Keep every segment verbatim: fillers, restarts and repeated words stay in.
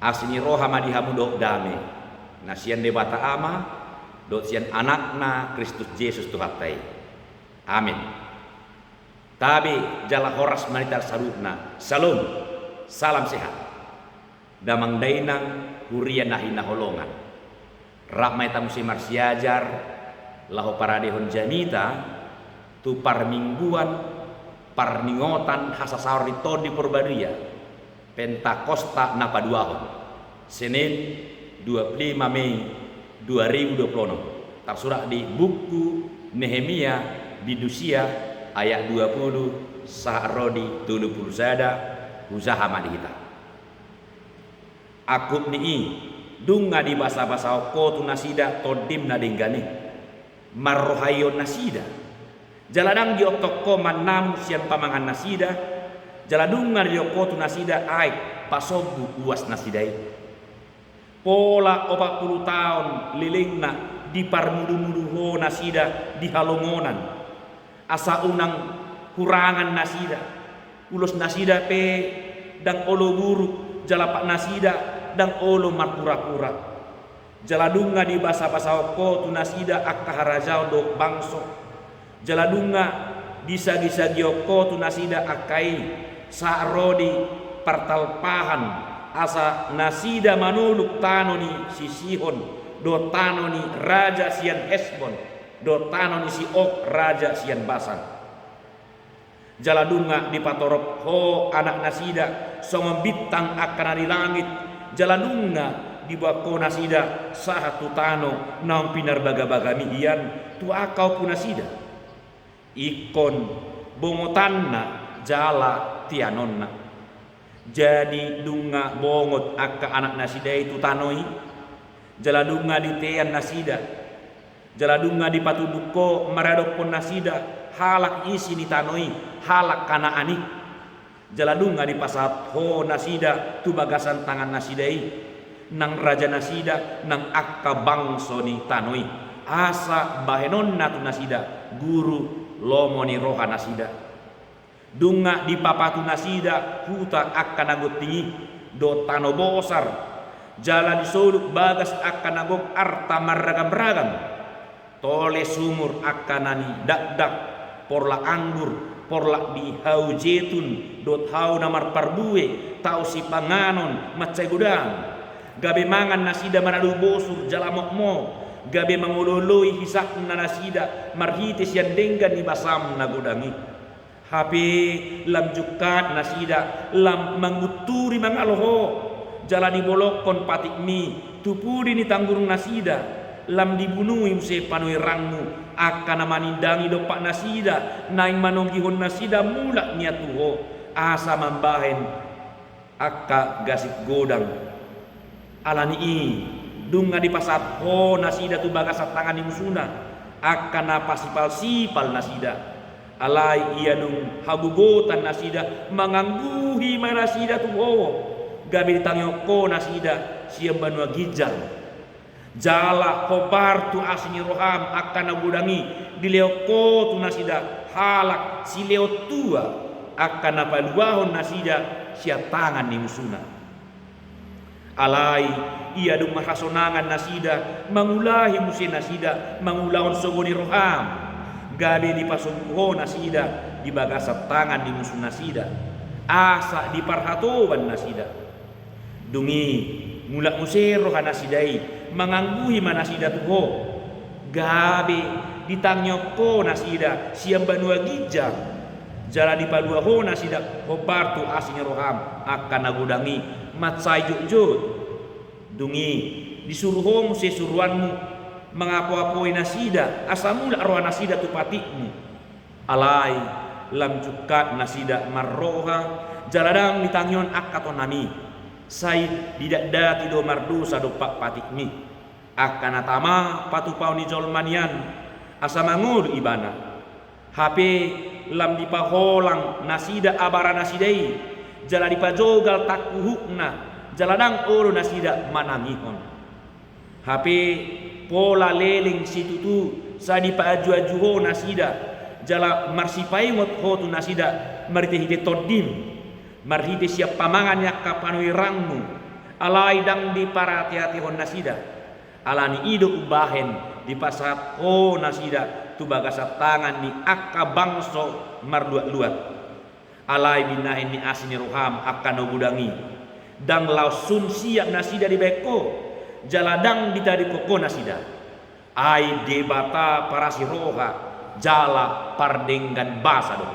Asi ni roha ma di hamu dohot dame na sian Debata Ama dohot sian Anakna Kristus Jesus Tuhanta i. Amen. Tabe jala horas ma di hita saluhutna. Syalom. Salam sehat. Damang dainang, huria na hinaholongan. Rap ma hita muse marsiajar laho paradehon jamita tu parmingguan parningotan hasasaor ni Tondi Porbadia, Pentakosta na paduahon, Senin, dua puluh lima Mei dua ribu dua puluh enam. Tarsurat di buku Nehemia, bindu sia, ayat dua puluh sahat ro di tolu puluh sada. Hujaha ma di hita. Angkup ni i, nunga dibasabasahon ho tu nasida Tondim na denggan i, marrohaihon nasida. Jala ndang diontong ho mannamu sian pamangan nasida, jala nunga didok ho tu nasida aek pasombu uas nasida i. Pola opat pulu taon lelengna diparmudumudu ho nasida di halongonan, asa unang hurangan nasida. Ulos nasida pe ndang olo buruk, jala pat nasida ndang olo marpurapura. Jala nunga dibasabasahon ho tu nasida angka harajaon dohot bangso. Jala nunga disagisagihon ho tu nasida angka i sahat ro di partalpahan, asa nasida manoluk tano ni si Sihon dohot tano ni raja sian Hesbon, dohot tano ni si Og raja sian Basan. Jala nunga dipatorop ho anak nasida songon bintang angka na di langit, jala nunga diboan ho nasida sahat tu tano naung pinarbagabagami hian tu angka ompu nasida. Ingkon bongotanna jala teanonna. Jadi nunga bongot angka anak nasida i tu tano i, jala nunga ditean nasida. Jala nunga dipatuduhon ho maradophon nasida halak isi ni tano i, halak Kanaan i. Jala nunga dipasahat ho nasida tu bagasan tangan nasida i nang raja nasida nang angka bangso ni tano i, asa bahenonna tu nasida guru lomo ni roha nasida. Nunga dipapatu nasida huta angka na gonting i dohot tano bosar, jala disoluk bagas angka na gok arta marragamragam. Tole sumur angka na nidakdak, porlak anggur, porlak di hau jetun dohot hau na marparbue, tao sipanganon mansai godang. Gabe mangan nasida manadu bosur jala mokmok, gabe mangolooloi hisapna nasida marhite sian denggan ni basam na godang i. Hape lam jungkat nasida lam mangunturi mangalo ho, jala dibolongkon patikmi tu pudi ni tanggurung nasida, lam dibunui muse panurirangmu angka na manindangi dompak nasida naeng manogihon nasida mulak nian tu ho, asa mambahen angka gasip godang. Ala ni i, nunga dipasahat ho nasida tu bagasan tangan ni musuna angka na pasipalsipal nasida. Alai ia dung hagogotan nasida mangangguhi ma nasida tu ho, gabe ditangihon ho nasida sian banua ginjang. Jala hombar tu asi ni roham angka na godang i dilehon ho tu nasida halak silehon tua, angka na paluahon nasida sian tangan ni musuna. Alai ia dung marhasonangan nasida, mangulahi muse nasida mangulahon sogo ni roham, gabe dipasombu ho nasida di bagasan tangan ni musu nasida, asa diparhatoban nasida. Dung i, mulak muse roha nasida i, mangangguhi ma nasida tu ho, gabe ditangihon ho nasida sian banua ginjang, jala dipalua ho nasida hombar tu asi ni roham angka na godang i mansai jotjot. Dung i, disuru ho muse suruanmu mangapoapoi nasida asa mulak roha nasida tu patikmu. Alai lam jungkat nasida marroha, jala ndang ditangihon angka tonami, sai didakdaki do mardosa dompak patikmi, angka na tama patupaon ni jolma nian, asa mangolu ibana. Hape lam dipaholang nasida abara nasida i, jala dipajogal tangkuhukna, jala ndang olo nasida manangihon. Hape pola leleng situtu sai dipaajuaju ho nasida, jala marsipaingot ho tu nasida marhitehite tondim, marhite sian pamangan ni angka panurirangmu, Alai ndang diparate-atehon nasida, ala ni i do umbahen dipasahat ho nasida tu bagasan tangan ni angka bangso marluat-luat. Alai binahen ni asi ni roham angka na godang i, ndang laos sun siap nasida dibahen ho, jala ndang ditadingkon ho nasida. Ai Debata parasi roha jala pardenggan basa do.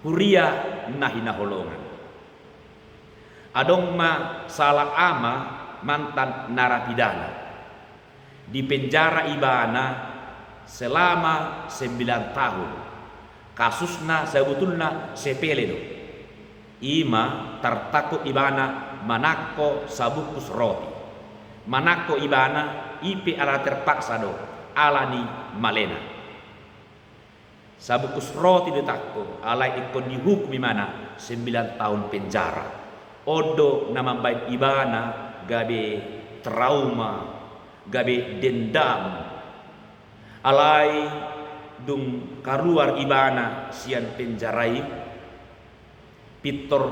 Huria na hinaholongan. Adong ma salah ama mantan narapidana. Dipenjara ibana selama sembilan tahun. Kasusna sabutulna sepele do. I ma tartangkup ibana manangko sabungkus roti. Manangko ibana i pe ala terpaksa do, ala ni malena. Sabungkus roti ditangko, alai ingkon dihukum ibana sembilan tahun penjara. On do na mambahen ibana gabe trauma, gabe dendam. Alai dung kaluar ibana sian penjara i, pintor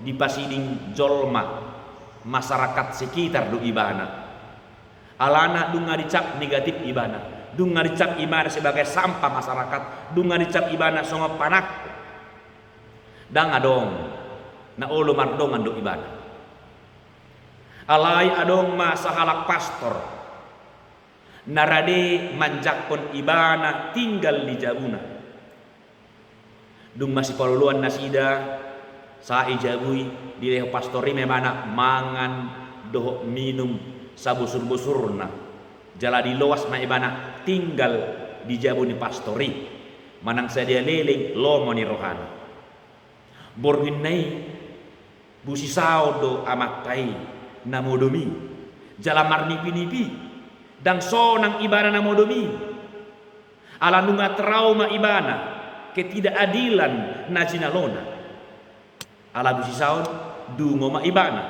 dipasiding jolma, masyarakat sekitar do ibana. Alana dung nga dicap negatif ibana, dung nga dicap ibana sebagai sampah masyarakat, dung nga dicap ibana songon panangko. Ndang adong, na olo mardongan do ibana. Alai adong ma sahalak pastor na rade manjangkon ibana tinggal di jabuna. Dung masipaloloan nasida sahat i jabu i, dilehon pastor i ma ibana mangan dohot minum sabosur-bosurna. Jala diloas ma ibana tinggal di jabu ni pastor i, manang sadia leleng lomo ni rohana. Borngin na i, busisaon do amanta i na modom i, jala marnipi-nipi, ndang sonang ibana na modom i. Ala nunga trauma ibana ketidakadilan na jinalona. Ala busisaon, dungo ma ibana.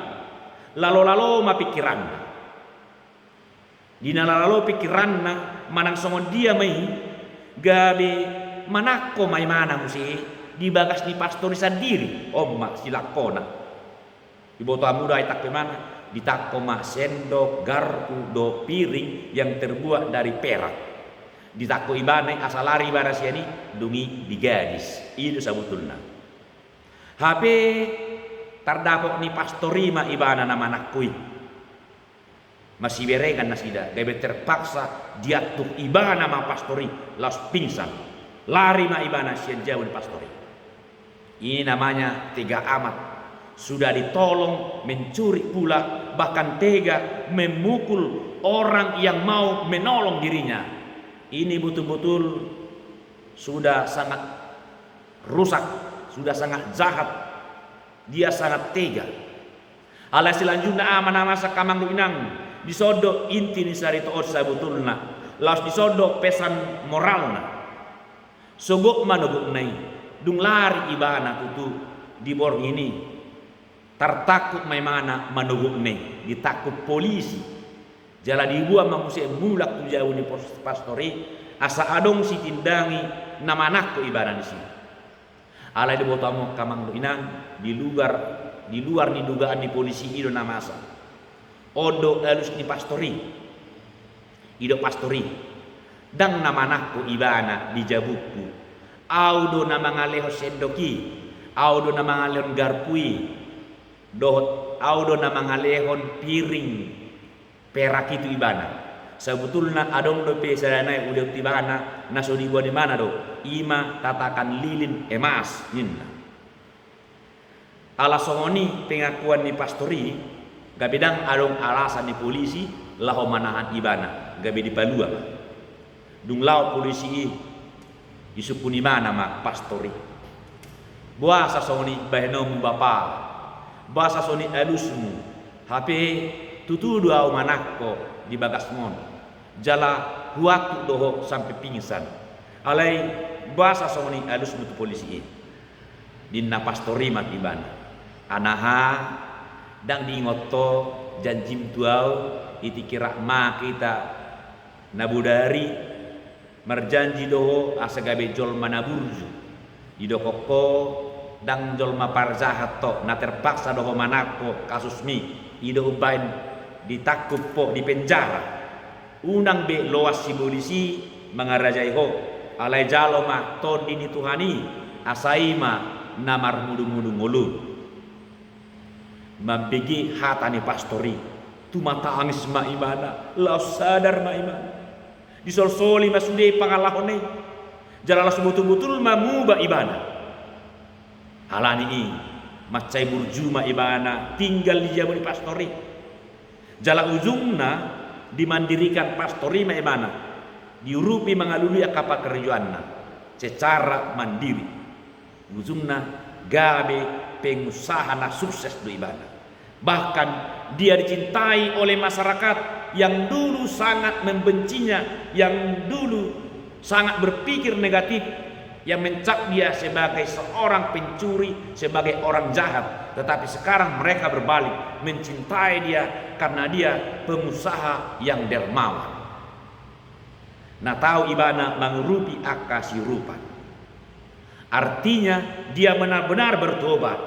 Lalo-lalo ma pikiranna. Di na lalo pikiranna manang songon dia ma i, gabe manangko ma ibana muse di bagas ni pastor i sandiri, on ma silangkona. Diboto hamu do ai tangko ibana? Ditangko ma sendok, garpu dohot piring yang terbuat dari perak. Ditangko ibana i asa lari ibana sian i, dung i digadis. I do sabutulna. Hape tardapot ni pastor i ma ibana na manangko i. Masiberengan nasida, gabe terpaksa diantuk ibana ma pastor i, laos pingsan. Lari ma ibana sian jabu ni pastor i. Ini namanya tega amat. Sudah ditolong, mencuri pula, bahkan tega memukul orang yang mau menolong dirinya. Ini betul-betul sudah sangat rusak, sudah sangat jahat. Dia sangat tega. Alai silanjutna, amang na masa, amang dohot inang, dison do inti ni sarita on sabutulna. Laos dison do pesan moralna. Sogot manogotna i, dung lari ibana tutu di borngin i, tartangkup ma ibana manogotna i, ditangkup polisi. Jala diboan ma muse mulak tu jabu ni pos-, pastor i, asa adong sitindangi na manangko ibana disi. Alai diboto hamu angka amang dohot inang, di luar, di luar ni dugaan ni polisi i do na masa. On do alus ni pastor i. Didok pastor i, ndang na manangko ibana di jabungku. Au do na mangalehon sendok i, au do na mangalehon garpu i, dohot au do na mangalehon piring perak i tu ibana. Sabutulna adong dope sada nai ulehon tu ibana, na so diboan ibana do, i ma tatakan lilin emas, ninna. Ala songon i pengakuan ni pastor i, gabe ndang adong alasan ni polisi laho manahan ibana, gabe dipalua ma. Dung laho polisi i, disungkun ibana ma pastor i. Boasa songon i bahenonmu bapa? Boasa songon i alusmu? Hape tutu do au manangko di bagasmon. Jala huantuk do ho sampe pingsan. Alai boasa songon i alusmu tu polisi i? Ninna pastor i ma tu ibana. Anaha, ndang diingot ho janjim tu au, i tingki rap ma hita na bodari, marjanji do ho asa gabe jolma na burju. Didok ho ndang jolma parjahat ho, na terpaksa do ho manangko kasusmi. I do umbaen ditangkup ho di penjara. Unang be loas sibolis i mangarajai ho, alai jalo ma Tondi ni Tuhan i, asa i ma na marmudung-mudung ngolum. Mambege hata ni pastor i, tumatangis ma ibana, laos sadar ma ibana. Disolsoli ma sude pangalahona i, jala laos botul-botul ma muba ibana. Alani i, mansai burju ma ibana tinggal di jabu ni pastor i. Jala ujungna dimandirikan pastor i ma ibana, diurupi mangalului angka pangarejoanna secara mandiri. Ujungna gabe pengusaha na sukses do ibana. Bahkan dia dicintai oleh masyarakat yang dulu sangat membencinya, yang dulu sangat berpikir negatif, yang mencap dia sebagai seorang pencuri, sebagai orang jahat. Tetapi sekarang mereka berbalik, mencintai dia karena dia pengusaha yang dermawan. Na tau ibana mangurupi angka siurupan. Artinya, dia benar-benar bertobat,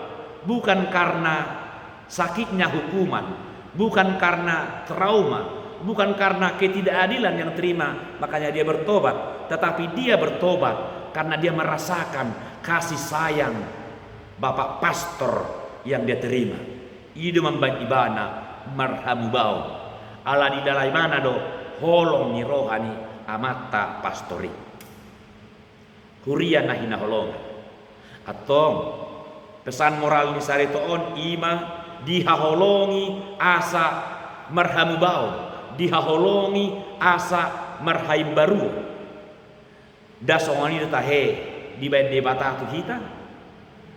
bukan karena sakitnya hukuman, bukan karena trauma, bukan karena ketidakadilan yang terima, makanya dia bertobat, tetapi dia bertobat karena dia merasakan kasih sayang Bapak Pastor yang dia terima. I do mambaen ibana marhamubaon. Ala didalani ibana do holong ni roha ni amanta pastor i. Huria na hinaholongan. Antong, pesan moral ni sarita on i ma dihaholongi asa marhamubaon, dihaholongi asa marhaimbaruon. Nda songon i do tahe dibaen Debata tu hita?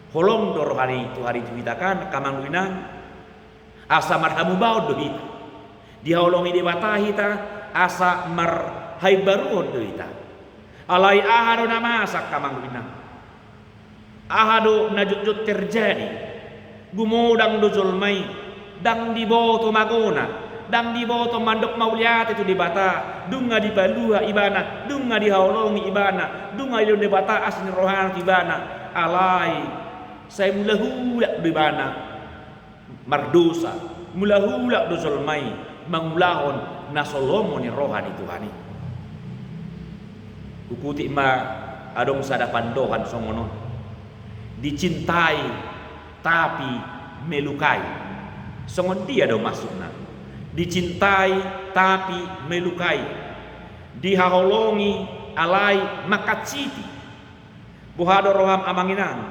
Holong do roha ni Tuhan i tu hita kan, angka amang dohot inang? Asa marhamubaon do hita. Dihaholongi Debata hita, asa marhaimbaruon do hita. Alai aha do na masa, angka amang dohot inang? Aha do na jotjot terjadi? Gumodang do jolma i, ndang diboto magona, ndang diboto mandok mauliate tu Debata, dung nga dipalua ibana, dung nga dihaholongi ibana, dung nga dilehon Debata asi ni rohana tu ibana, alai sai mulak-ulak do ibana mardosa, mulak-ulak do jolma i mangulahon na so lomo ni roha ni Tuhan i. Hukutik ma adong sada pandohan songon on. Dicintai tapi melukai. Songon dia do maksudna? Dicintai tapi melukai. Dihaholongi alai mangkansiti. Boha do roham amang inang?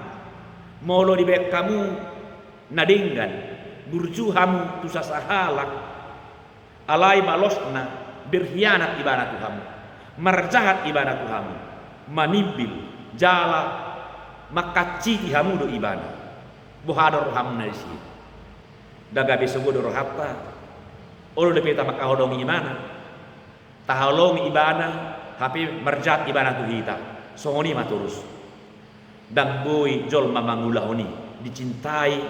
Molo dibaen hamu na denggan, burju hamu tu sasahalak, alai balosna berhianat ibana tu hamu, marjahat ibana tu hamu, manimbil, jala mangkansiti hamu do ibana. Boha do rohamuna disi? Nda gabe sogo do rohanta? Olo dope tamangkaholongi ibana. Tahaholongi ibana, hape marjahat ibana tu hita. Songon i ma torus. Ndang boi jolma mangulahon i, dicintai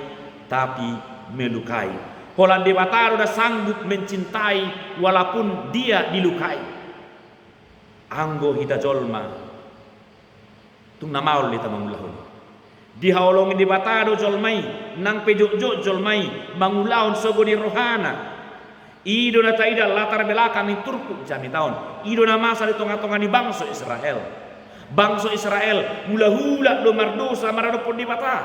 tapi melukai. Holan Debata do na sanggup mencintai walaupun dia dilukai. Anggo hita jolma, tung na maol do hita mangulahon i. Dihaholongi Debata do jolma i, nang pe jotjot jolma i mangulahon sogo ni rohana. I do na taida latar belakang ni turpuk jamita on. I do na masa di tonga-tonga ni bangso Israel. Bangso Israel mulak-ulak do mardosa maradophon Debata.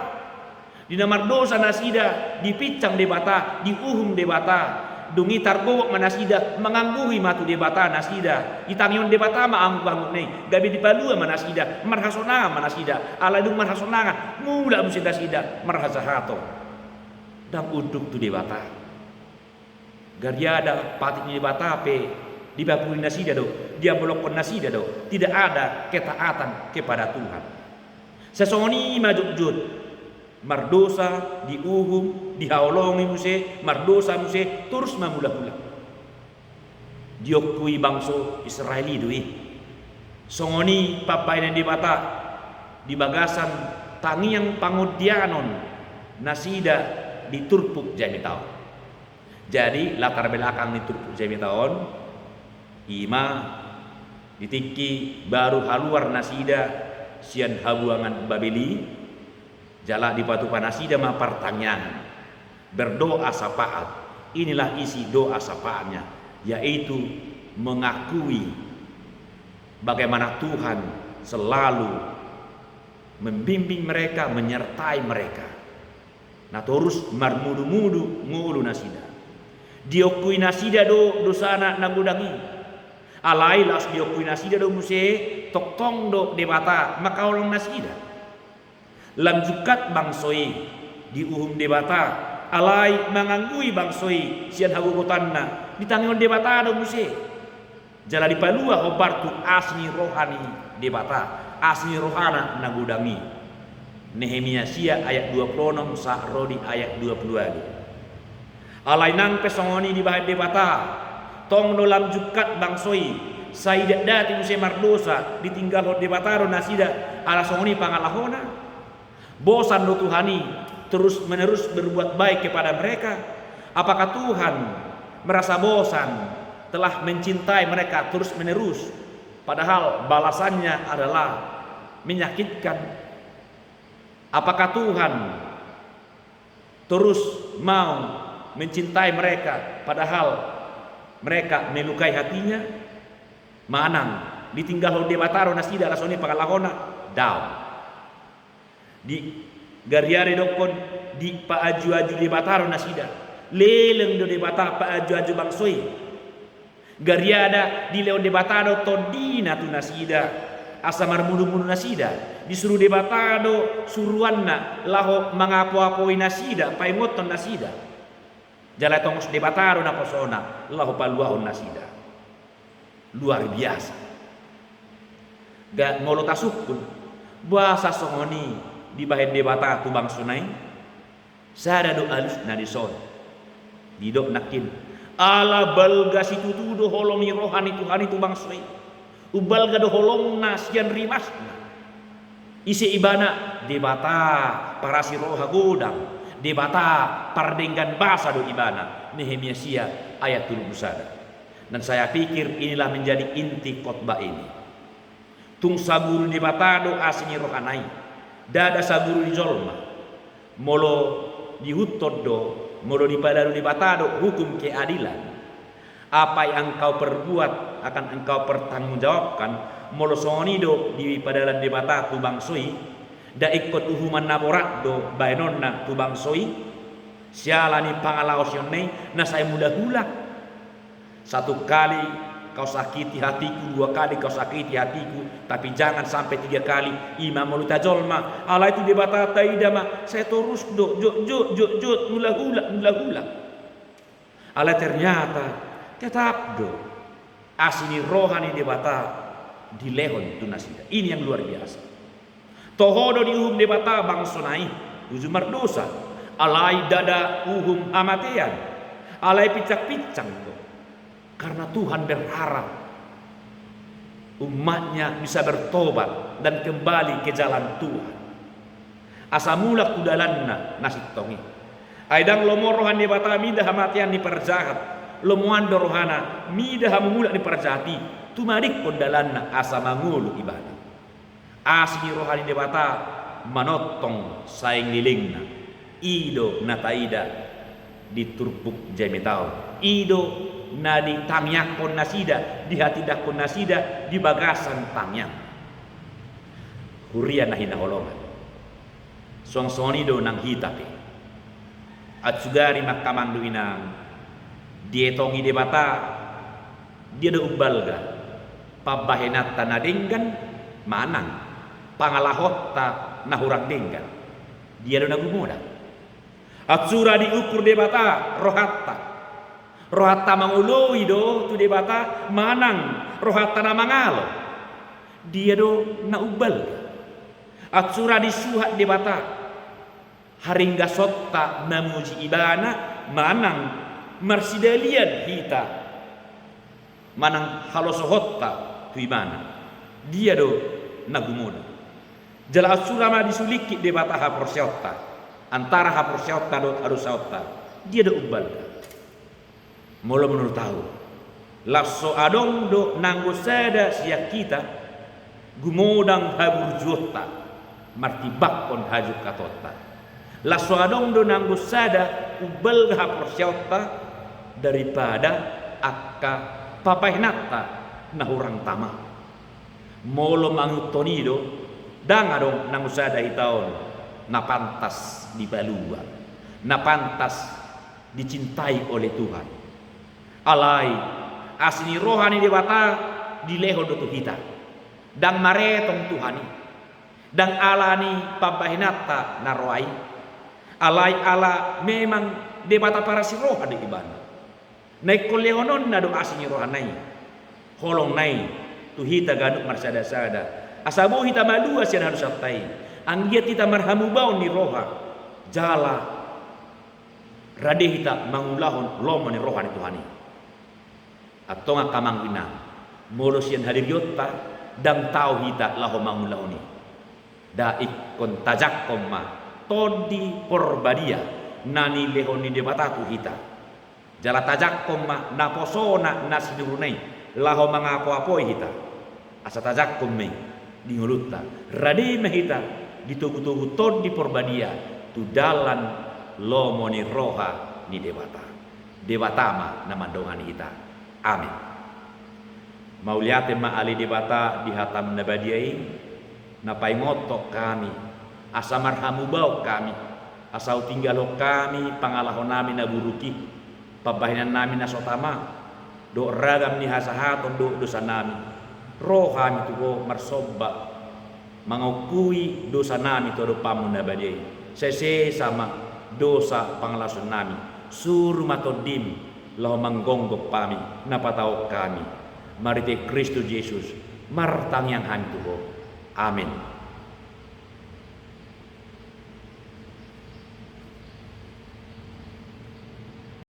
Di na mardosa nasida, dipinsang Debata, diuhum Debata. Dung i targogok ma nasida, mangangguhi ma tu Debata nasida. Ditangihon Debata ma angguhangguhna i, gabe dipalua ma nasida, marhasonangan ma nasida. Alai dung marhasonangan, mulak muse nasida marhajahaton. Ndang unduk tu Debata. Gariada patik ni Debata pe dipapuli nasida do, diambolongkon nasida do. Tidak ada ketaatan kepada Tuhan. Sasongon i ma jotjot. Mardosa, diuhum, dihaholongi muse, mardosa muse, torus ma mulak-ulak. Diongkui bangso Israel i do i. Songon i pambahenan Debata di bagasan tangiang pangondianon nasida di turpuk jamita on. Jadi, latar belakang ni turpuk jamita on, i ma di tingki baru haluar nasida sian habuangan Babel i, jala dipatupa nasida ma partangiangan, berdoa syafaat, Inilah isi doa syafaatnya, yaitu mengakui bagaimana Tuhan selalu membimbing mereka, menyertai mereka. Na torus marmudu-mudu ngolu nasida. Diakui nasida do dosana na godang i. Alai laos diakui nasida do muse, tongtong do Debata mangkaholongi nasida. Lam jungkat bangso i diuhum Debata, alai manganggui bangso i sian hagogotanna, ditangihon Debata do muse. Jala dipalua hombar tu asi ni roha ni Debata, asi ni rohana na godang i. Nehemia sia ayat dua pulu onom sahat ro di ayat dua pulu ualu. Alai nang pe songon i dibahen Debata, tong do lam jungkat bangso i, sai dakdanak muse mardosa, ditinggalhon Debata do nasida, ala songon i pangalahona. Bosan do Tuhan i terus-menerus berbuat baik kepada mereka? Apakah Tuhan merasa bosan telah mencintai mereka terus-menerus, padahal balasannya adalah menyakitkan? Apakah Tuhan terus mau mencintai mereka, padahal mereka melukai hatinya? Manang ditinggalhon Debata do nasida ala songon i pangalahona? Daong. Di gariada didokkon, dipaaju-aju Debata do nasida. Leleng do Debata paaju-aju bangso i. Gariada dilehon Debata do tondina tu nasida, asa marmudu-mudu nasida. Disuru Debata do suruanna laho mangapo-apoi nasida, paingothon nasida. Jala tongos Debata do naposona laho paluahon nasida. Luar biasa. Ga molo tasungkun, boasa songon i dibahen Debata tu bangsona i? Sada do alusna dison. Didok nangkin, ala balga situtu do holong ni roha ni Tuhan i tu bangso i. Umbalga do holongna sian rimasna. Ise ibana? Debata parasi roha godang, Debata pardenggan basa do ibana. Nehemia sia ayat tolu pulu sada. Dan saya pikir inilah menjadi inti khotbah ini. Tung saguru ni Debata do asi ni rohana i, ndada saguru ni jolma. Molo diihuthon do, molo dipadalan Debata do hukum keadilan, apa yang engkau perbuat akan engkau pertanggungjawabkan, molo songon i do dipadalan Debata tu bangso i, nda ingkon uhuman na borat do bahenonna tu bangso i, siala ni pangalaosionna i na sai mulak-ulak. Satu kali kau sakiti hatiku, dua kali kau sakiti hatiku, tapi jangan sampai tiga kali. I ma molo hita jolma, alai tu Debata taida ma, sai torus do, jotjot, jotjot, mulak-ulak, mulak-ulak. Alai ternyata tetap do asi ni roha ni Debata dilehon tu nasida. Ini yang luar biasa. Toho do diuhum Debata bangsona i uju mardosa, alai ndada uhum hamatean, alai pinsang-pinsang do. Karena Tuhan berharap umatnya bisa bertobat dan kembali ke jalan Tuhan, asa mulak tu dalanna na sintong i. Ai ndang lomo roha ni Debata mida hamatean ni parjahat, lomoan do rohana mida hamumulak ni parjahat i, tumadingkon dalanna asa mangolu ibana. Asi ni roha ni Debata manongtong sainglelengna. I do na taida di turpuk jamita on. I do na ditangiangkon nasida, dihatindangkon nasida di bagasan tangiang. Huria na hinaholongan, songon-songon i do nang hita pe. Aut sugari ma amang dohot inang, dietongi Debata, dia do umbalga pambahenanta na denggan manang pangalahonta na hurang denggan? Dia do na gumodang? Aut sura diukur Debata rohanta, rohanta mangoloi do tu Debata manang rohanta na mangalo? Dia do na umbalga? Aut sura disuhat Debata haringgasonta mamuji Ibana manang marsidalian hita manang halosohonta tu Ibana, dia do na gumodang? Jala aut sura ma disulingkit Debata haporseaonta antara haporseaonta dohot hadosaonta, dia do umbalga? Molo menurut ahu, laos so adong do nanggo sada sian hita gumodang haburjuonta martimbangkon hajungkatonta. Laos so adong do nanggo sada umbalga haporseaonta daripada angka pambahenanta na hurang tama. Molo mangihuthon i do, ndang adong nang sada hita on na pantas dipalua, na pantas dicintai oleh Tuhan. Alai asi ni roha ni Debata dilehon do tu hita. Ndang maretong Tuhan i, ndang ala ni pambahenanta na roa i, alai ala memang Debata parasi roha do Ibana. Na ingkon lehononna do asi ni rohana i, holongna i tu hita ganup marsadasada, asa boi hita malua sian hadosanta i, anggiat hita marhamubaon ni roha, jala rade hita mangulahon lomo ni roha ni Tuhan i. Antong angka amang inang, molo sian hadirionta ndang tau hita laho mangulahon i, nda ingkon tajangkon ma Tondi Porbadia na nilehon ni Debata tu hita. Jala tajangkon ma naposona na sinuruna i laho mangapoapoi hita. Asa tajangkon ma i di ngolunta, rade ma hita ditogutogu Tondi Porbadia tu dalan lomo ni roha ni Debata. Debata ma na mandongani hita. Amin. Mauliate ma ale Debata di hataM na badia i, na paingothon hami, asa marhamubaon hami, asa hutinggalhon hami pangalahonami na buruk i, pambahenannami na so tama, dohot ragam ni hasahaton dohot dosanami. Ro hami tu Ho marsomba, mangampui dosanami tu adopanMu na badia i. Sai sesa ma dosa pangalaosionnami, suru ma TondiM laho manggomgom hami, na patau hami. Marhite Kristus Jesus martangiang hami tu Ho. Amin.